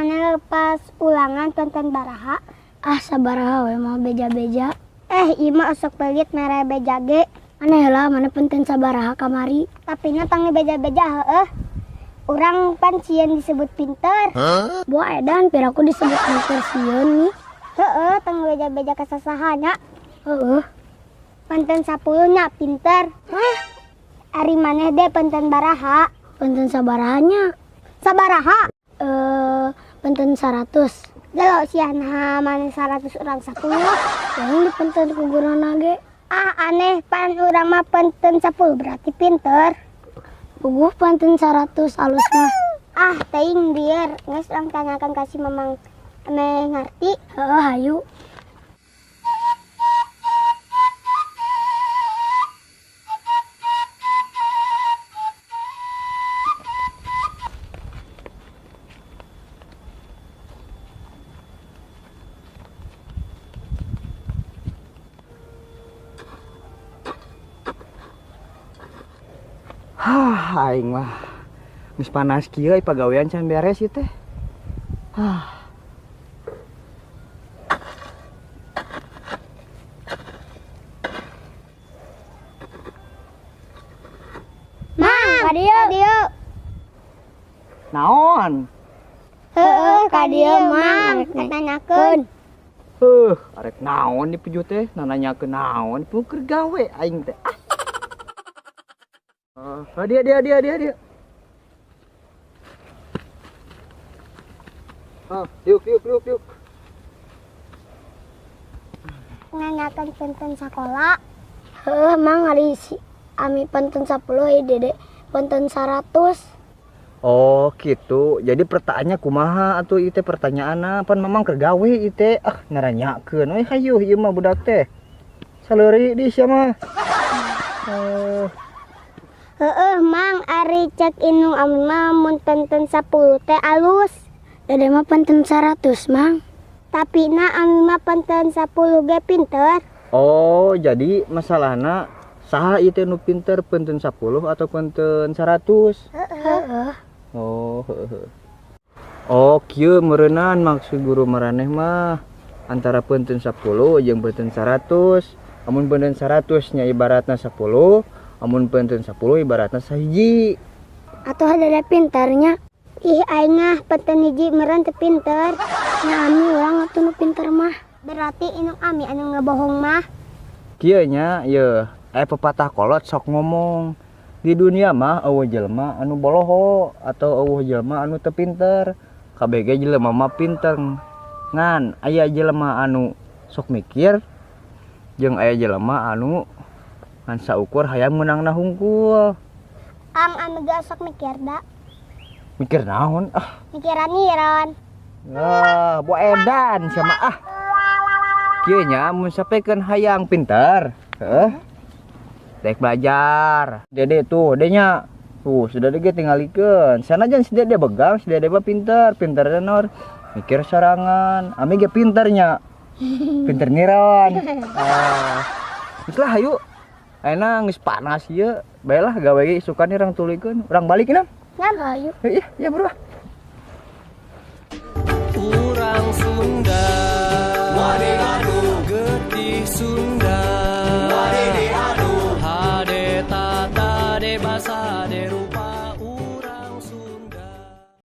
Mana pas ulangan penten baraha? Ah, sabaraha we mau beja-beja. Eh, ieu mah osok pelit mere beja ge. Aneh lah, mana penten sabaraha kamari. Tapi na tong beja-beja heueuh. Urang pan sieun disebut pinter. Buah edan piraku disebut pinter sieun nih. Heeh, tong beja-beja ka sasaha nya. Heeh. Penten 10 nya pinter. Hah? Ari maneh deh penten baraha. Penten sabarahanya? Sabaraha? Penten 100. Gelo sia naha maneh 100 urang 10. Yang di penten ku guruna ge. Ah, aneh pan urang mah penten 10 berarti pinter. Puguh penten 100 alus mah. Ah, teuing biar geus urang tanyakan ka si Mamang ame ngarti. Heeh, hayu. Hah, aing mah geus panas kieu ai pagawean can beres ieu teh. Hah. Mang, ka dieu. Ka dieu. Naon? Heeh, ka dieu Mang, rek nanyakeun. Heuh, arek naon di pijuh teh? Nananyakeun naon? Pun keur gawe aing teh. Ah. Oh, dia dia dia dia dia. Ah, diuk diuk diuk diuk. Nanyakeun penten sakola. Heeh, Mang, ari si ami penten 10 ieu Dede penten 100. Oh, gitu. Jadi pertanyaannya kumaha atuh ieu teh pertanyaanna? Pan Mamang keur gawe ieu teh. Ah, naranyakeun we hayu ieu mah budak teh. Saleuri di sia mah. Heeh, Mang, ari cek indung ami mah mun penten 10 teh alus. Dede mah penten 100, Mang. Tapi na ami mah penten 10 ge pinter. Oh, jadi masalahna saha ieu teh nu pinter penten 10 atau penten 100? Heeh. Oh, heeh. Oh, kieu meureunnan maksud guru maraneh mah antara penten 10 jeung penten 100. Amun penten 100 nya ibaratna 10, amun penten 10 ibaratna 1. Atuh dede pintarnya. Ih, aing mah penten hiji meureun teu pinter. Nya ami urang atuh nu pinter mah. Berarti indung ami anu ngebohong mah. Kieu nya yeuh, aya pepatah kolot sok ngomong. Di dunia mah eueuh jelema anu boloho atau eueuh jelema anu teu pinter. Kabeh ge jelema mah pinter. Ngan aya jelema anu sok mikir jeung aya jelema anu ngan saukur hayang meunangna hungkul. Ang anu ge sok mikir da. Mikir naon? Ah. Mikiran niron. Ah, bo edan sama ah. Kieu nya mun sapekeun hayang pinter, heuh. Dek belajar. Dede tuh, denya. Tuh, sudah dege tingalikeun. Sanajan si Dede begang, si Dede mah pinter, pinterna nor. Mikir sorangan. Ami ge pinternya. Pinter niron. Ah. Geus lah hayu. Ayeuna geus panas ieu. Baelah gawe ge isukan urang tuluykeun. Urang balik na. Ngam hayu. Iya, iya bro. Urang Sunda. Wade adu getih Sunda. Wade adu hade tata de basa de rupa.